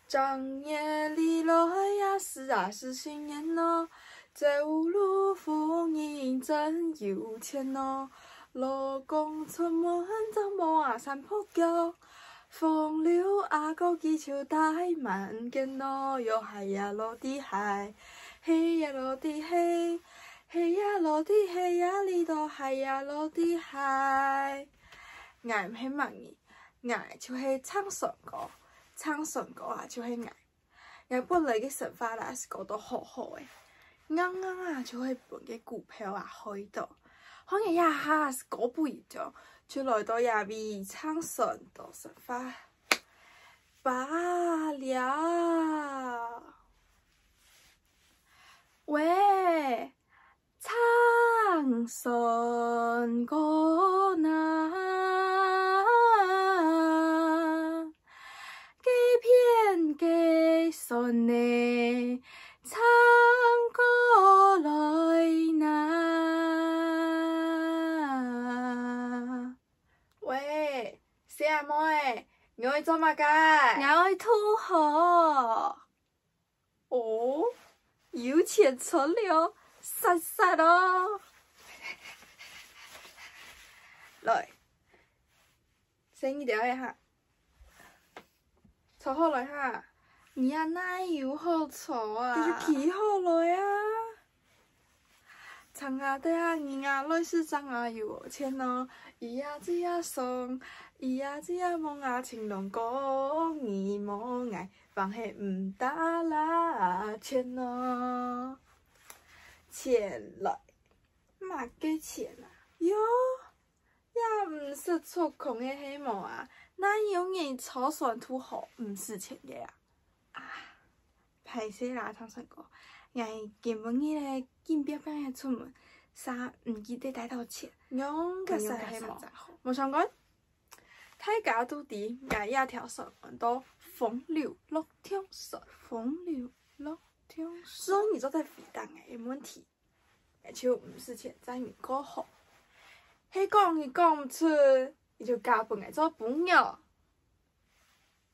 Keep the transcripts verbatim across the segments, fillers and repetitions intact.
正月里來呀，是啊，是新年咯，做屋主婦人真有錢咯。老公出門著帽啊，三泡腳，風流阿哥佢就戴滿肩咯。喲嗨呀，老弟嗨，嘿呀，老弟嘿，嘿呀，老弟嘿呀，哩多嗨呀，老弟嗨。𠊎毋係麼人，𠊎就係撐船哥，撐船哥啊，就係𠊎。 𠊎本來个想法啦，係搞到好好个，硬硬啊就會分个股票啊害到。好，𠊎這下係搞不一樣，就來到這位撐船个想法罷了。喂， 撐船哥哪，該片个船呢，撐過來哪。喂，細阿妹，你愛做麼个？𠊎愛渡河。 哦，有錢賺了，煞煞哦！來，先你等一下，坐好來哈。你啊，哪有好坐啊？你就企好來啊！ 長啊短啊，人啊來時正啊有錢哦，咿呀咿呀送，咿呀咿呀夢啊，情郎哥，你無愛，放係毋打啦錢哦。錢來，麼个錢啊？喲，也毋識出窮个係無啊？哪有人坐船渡河毋使錢个啊？啊， 歹勢啦，撐船哥，𠊎今晡日咧緊拚拚仔出門，煞毋記得帶著錢。仰結煞係無？無相干，大家都知𠊎這條船安到風流樂暢船。風流樂暢船。所以你做得回答𠊎个問題，𠊎就毋使錢載你過河。係講你講毋出，你就嫁分𠊎做餔娘。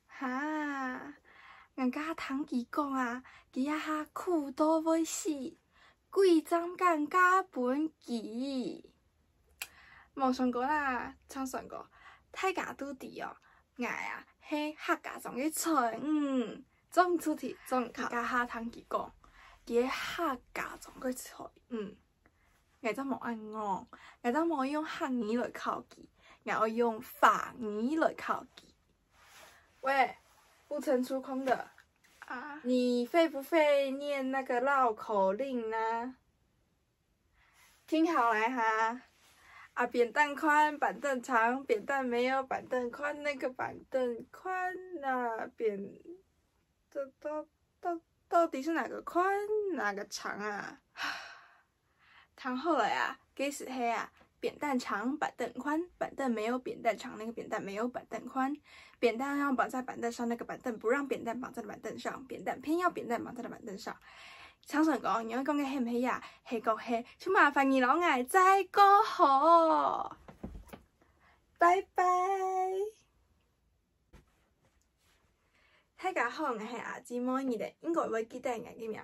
哈，𠊎頭下聽佢講啊，佢這下苦到會死，鬼正敢嫁分佢。無相干啦，撐船哥，大家都知哦，𠊎啊係客家庄个才女，做毋出去，做毋得。𠊎頭下聽佢講，佢係客家庄个才女。 𠊎正無恁戇，𠊎正無用客語來考佢，𠊎愛用華語來考佢。喂，不曾出空的，啊？你會不會念那個繞口令呢？聽好來哈，啊，扁擔寬，板凳長，扁擔沒有板凳寬，那個板凳寬，那扁，這都 到，到底是哪個寬，哪個長啊？聽好來啊，該就係啊，扁擔長，板凳寬，板凳沒有扁擔長，那個扁擔沒有板凳寬，扁擔要綁在板凳上，那個板凳不讓扁擔綁在板凳上，扁擔偏要扁擔綁在了板凳上。撐船哥，你愛講个係毋係啊？係講係，就麻煩你摎𠊎載過河。拜拜。 大家好，𠊎係阿姊妹，你等應該會記得𠊎个名誒。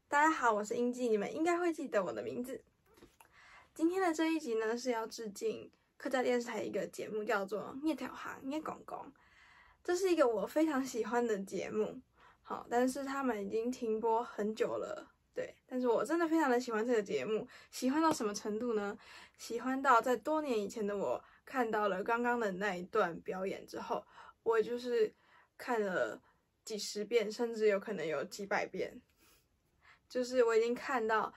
大家好，我是英記，你們應該會記得我的名字。今天的這一集呢，是要致敬客家電視台一個節目，叫做《月頭下月光光》。這是一個我非常喜歡的節目，好，但是他們已經停播很久了。 對，但是我真的非常的喜歡這個節目，喜歡到什麼程度呢？喜歡到在多年以前的我看到了剛剛的那一段表演之後，我就是看了幾十遍，甚至有可能有幾百遍。就是我已經看到，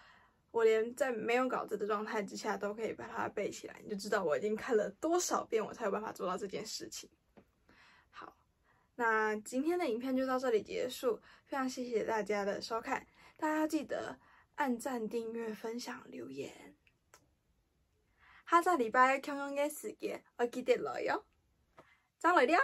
我連在沒有稿子的狀態之下都可以把它背起來，你就知道我已經看了多少遍，我才有辦法做到這件事情。好，那今天的影片就到這裡結束，非常謝謝大家的收看，大家要記得按讚、訂閱、分享、留言。下隻禮拜共樣个時間，愛記得來喲。正來尞。